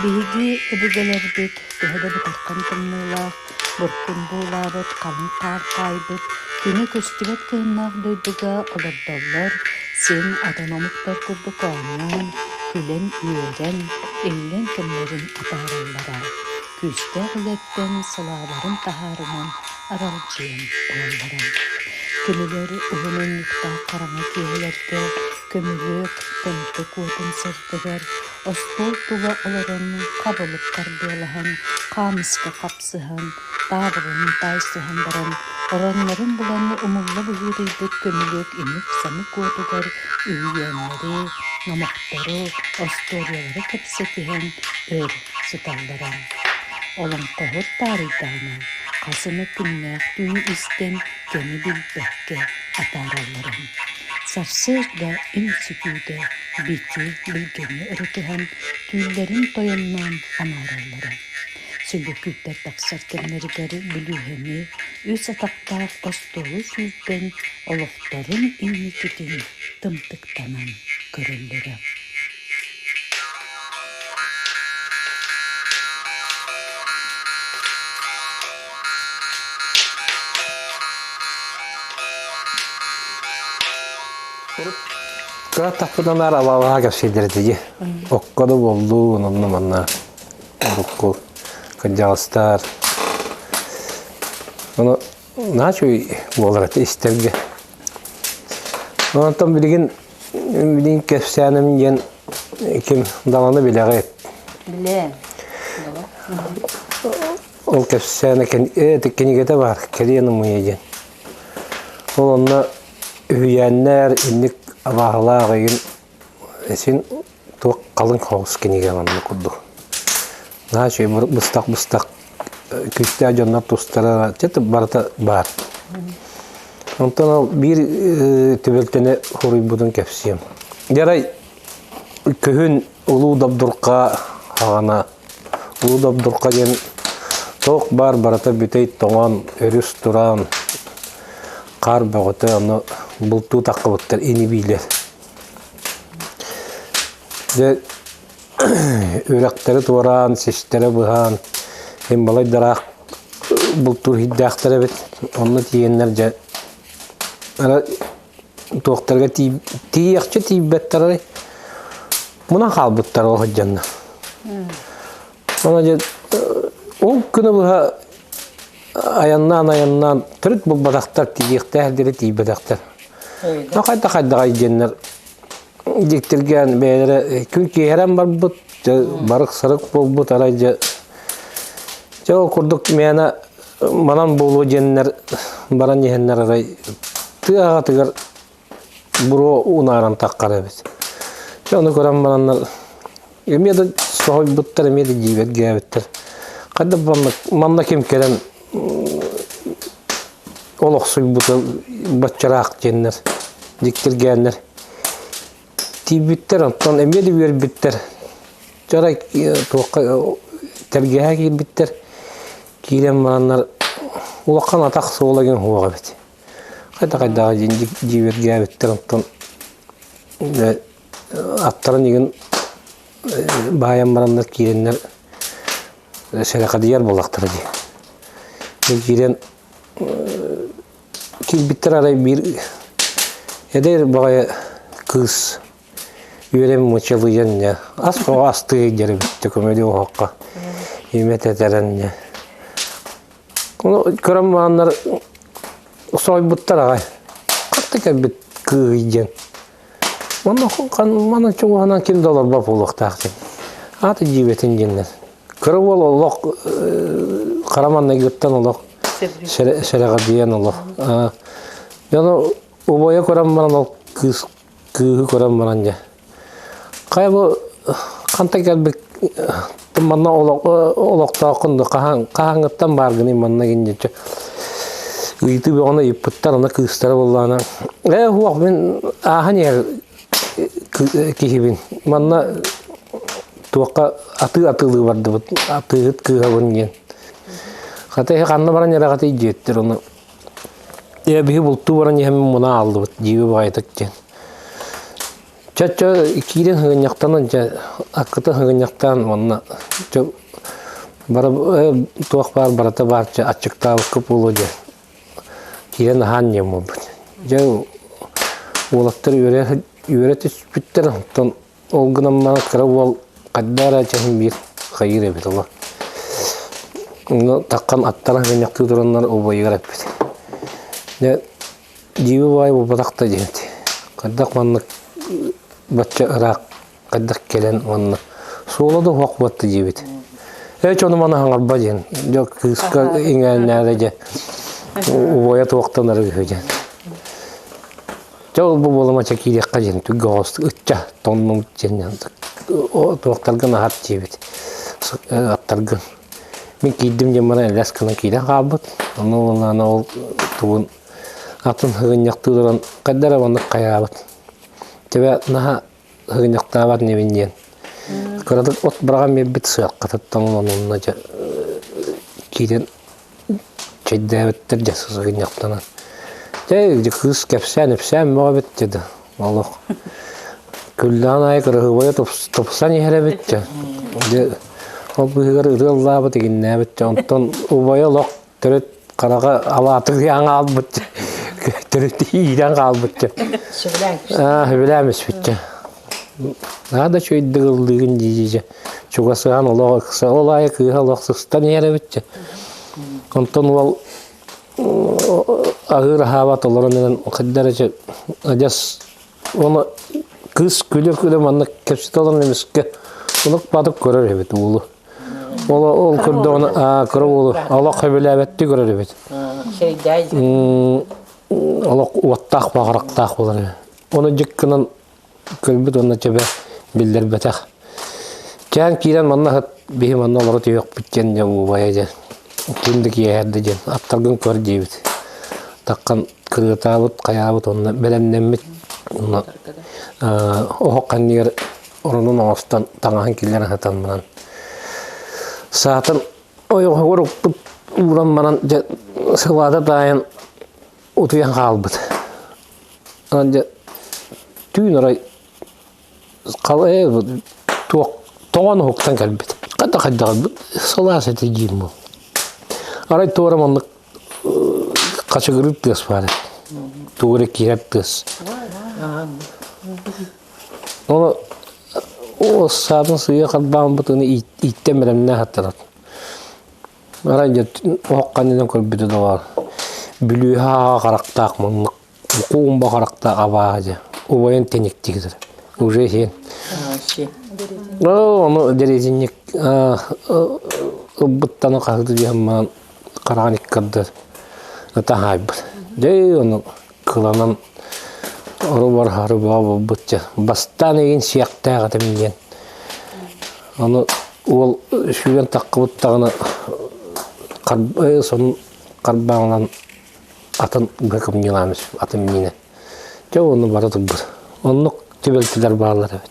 Биһиги өбүгэлэрбит төһө да бытархан тымныылаах, буркун буулаабыт, халыҥ хаар хаайбыт, күнэ көстүбэт кыһыннаах дойдуга олордоллор, син атын омуктар курдук оонньоон, күлэн-үөрэн, иллэҥ кэмнэрин атаараллара, күүстээх үлэттэн сылааларын таһаарынан аралдьыйан ылаллара. Кинилэр уһун унньуктаах хараҥа киэһэлэргэ көмүлүөк, тымтык уотун сырдыгар Остуол тула олорон хабылык харбыалаһан, хаамыска хапсыһан, таабырын таайсыһан баран, ороннорун булан умулла быһыытыйбыт көмүлүөк имик-самык уотугар үһүйээннэри, номохтору, остуоруйалары кэпсэтиһэн өр сыталлара. Олоҥхоһут таарыйдаҕына, хас эмэ күннээх түүн истэн кэми билбэккэ атаараллара. Сарсыарда үҥсүкүүтэ бити билгэни ырытыһан, түүллэрин тойонноон анаараллара. Сүлүкүүттэр тахсар кэмнэригэр бүлүүһэни үс атахтаах остуолу сүүрдэн олохторун инникитин тымтыктанан көрөллөрө. Кыра тахпытанаар абаалаһа кэпсиирдэр этэ дии. Окко да буоллун, онно манна урукку кырдьаҕастар. Ону наһаа үчүгэй буолар этэ истэргэ. Онтон билигин билигин кэпсээним диэн ким даланы билэҕит. Билэм. Ол кэпсээнэ кинигэтэ баар, Кэриэн ымыйа диэн. Ол онно үһүйээннэр инник абааһылаах игин син туох халыҥ соҕус кинигэ манна курдук. Наһаа үчүгэй быстах-быстах күүстээх дьоннор тустара барыта баар. Онтон ол биир түбэлтэни хоруйбутун кэпсиэм. Дьарай күһүн Улуу Добдурха хаҕана Улуу Добдурха диэн туох баар барыта бүтэй тоҥон, өрүс туран, хаар бөҕөтө, ону бултуу таххыбыттар ини-биилэр. Дьэ үрэхтэри туораан, систэрэ быһаан, им балайдараах бултуур иһийдээхтэр эбит. Онно тиийэннэр дьэ туохтарга тиийиэхчэ тиийбэттэр мунан хаалбыттар ол сылдьанна. Онон дьэ ол күнү быһа айаннаан-айаннаан төрүт булбатахтар, тиийиэхтээх диэри тиийбэтэхтэр. Хайда-хайдаҕай диэннэр дьиктиргээн бэйэлэрэ күн киэһэрэн барбыт, барык-сарык буолбут, арай дьэ дьэ ол курдук мээнэ манан буолуо диэннэр баран иһэннэр арай тыа аҕатыгар буруо унааран таххар эбит. Дьэ ону көрөн бараннар эмиэ да соһуйбуттар, эмиэ да дьиибэргээбиттэр. Хайда манна, манна ким кэлэн олохсуйбута баччараах диэннэр, дьиктиргээннэр тиийбиттэр, онтон эмиэ да үөрбүттэр. Дьарай туохха тэлгэһэ киирбиттэр. Киирэн бараннар улахан атах суола диэн суох эбит. Хайда-хайдаҕа диэн дьиибэргээбиттэр, онтон аттарын игин баайан бараннар киирэннэр сэрэхэдийэр буоллахтара дии. Киирэн киирбиттэр арай биир эдэр баҕайы кыыс үөрэн мучалыйан дьэ ас оҕо астыы дьэрэ бүттэ көмөлүү оһоххо имэ тэтэрэн дьэ Ону көрөн бараннар сойбуттар аҕай. Хатта кэлбит кыыһый диэн. Манна манна чугаһынан ким да олорбот буолуохтаах диэн. Аата дьиибэтин диэннэр. Кыра уол олох хара маннайгыттан олох сэрэҕэдийэн олох. Дьону убайа көрөн баран ол кыыс кыыһы көрөн баран дьэ Хайа бу хантан кэлбит манна олохтооххун да хаһан хаһааҥҥыттан бааргыный манна гинниччэ ыйытыы бөҕөнү ыйыппыттар аны кыыстара буоллаҕына ээ уох мин ааһан иһэр киһибин манна туохха атыы атыылыы бардыбыт атыыһыт кыыһабын диэн хата иһи ханна баран эрэҕитий диэттэр ону ээ биһи бултуу баран иһэммин муна ааллыбыт дьиибэ баҕайытык диэн. Чэ-чэ киирэн сыгынньахтанан дьэ аккыта сыгынньахтаан уонна чэ бара туох баар барыта баар чэ аччыктаабыкка буолуо дьэ киирэн аһаан диэн буолбут. Дьэ уолаттар үөрэ үөрэ түспүттэр онтон Ол гынан баран кыра уол хайдах эрэ чэһин биир хайыыр эбит олор. Онно таххан аттара сыгынньахтыы тураннар убайыгар эппит. Дьэ дьиибэ баай буолбатах да диэбит. Хайдах маннык бачча ыраах хайдах кэлэн уонна суола да уһах буотта диэбит. Ээ чону маны хаҥарба диэн. Дьэ кыыска иҥээннээри дьэ убайа туохтан арыгы үһү диэн. Дьэ ол бу буолумача киириэххэ диэн түггөҕөс ычча тоннум диэн туохтаргын аһат диэбит аттаргын. Мин киирдим диэн баран элэс гынан киирэн хаалбыт. Ону уонна ол тугун атын сыгынньахтыы туран хайда эрэ маннык хайаабыт. Төбө наһаа сыгынньахтаабат инибин диэн. Кыратык от быраҕан биэрбит сыалкатыттан онно дьэ киирэн Чэйдээбиттэр дьэ сыгынньахтанан. Дьэ кыыс кэпсээн-ипсээн бөҕө эбит дьэ олох. Күллэҕин аайы кыраһыабайа тупсан иһэр эбит дьэ. Дьэ ол быыһыгар ырыа ыллаабыт игиннээбит дьэ. Онтон убайа олох төрүт хараҕа алаатык ыйаан хаалбыт дьэ. Төрүт иирэн хаалбыт дьэ. Сөбүлээн испит дьэ. Наада үчүгэйдик ыллыыгын дии дьэ. Чугасыһан олох ыкса ол аайы кыыһа олох сыстан иһэр эбит дьэ. Онтон уол аһыыр аһаабат олорон эрэн хайдах эрэ адьас уонна кыыс күлэ-күлэ маннык кэпсэтэ олорон эмискэ улук-баатык көрөр эбит уолу. Ол ол көрдөҕүнэ аа кыра уолу олох сөбүлээбэттии көрөр эбит. Олох уоттаах баҕарахтаах буолар эбит. Ону дьик гынан көрбүт уонна чэбэ биллэрбэтэх. Чээн киирэн манна аһыт биһи манна олоро түһүөхпүт диэн дьэ убайа дьэ ким да киэһэрдэ диэн аттаргын көр диэбит. Таххан кырыатаабыт, хайаабыт уонна бэлэмнэммит уонна оһох ханныгар оронун оҥостон таҥаһын киллэрэн сытан баран саатын ойоҕоһугар укпут ууран баран дьэ сылаата таайан утуйан хаалбыт. Онон дьэ түүн арай туох тоҥон уһуктан кэлбит. Хайдах хайдах сылаас этэ диир буол. Арай туора маннык хачыгырыыр тыас баар эбит. Тугу эрэ киирэр тыас. Ону ол саатын сыыйа харбааммытын ииттэн бэлэмнээх аттарат. Арай дьэ оһох ханнынан көрбүтэ доҕоор, бүлүүһэ аҕа харахтаах муннук, куумба харахтаах абааһы дьэ, убайын тиниктиир уже иһин. Ону дэриэтинньик ылбыттан хаһыты диэн маан хараҕын иккарда таһаайбыт. Дьэ ону кыланан орубар харыбаа буолбут дьэ. Бастаан игин сиэхтээх этим диэн. Ону уол сүүрэн таххыбыттаҕына сонун харбааҥынан атын кымньыылаан атын миинэ. Дьэ ону бара турбут. Оннук түбэлтэлэр бааллар эбит.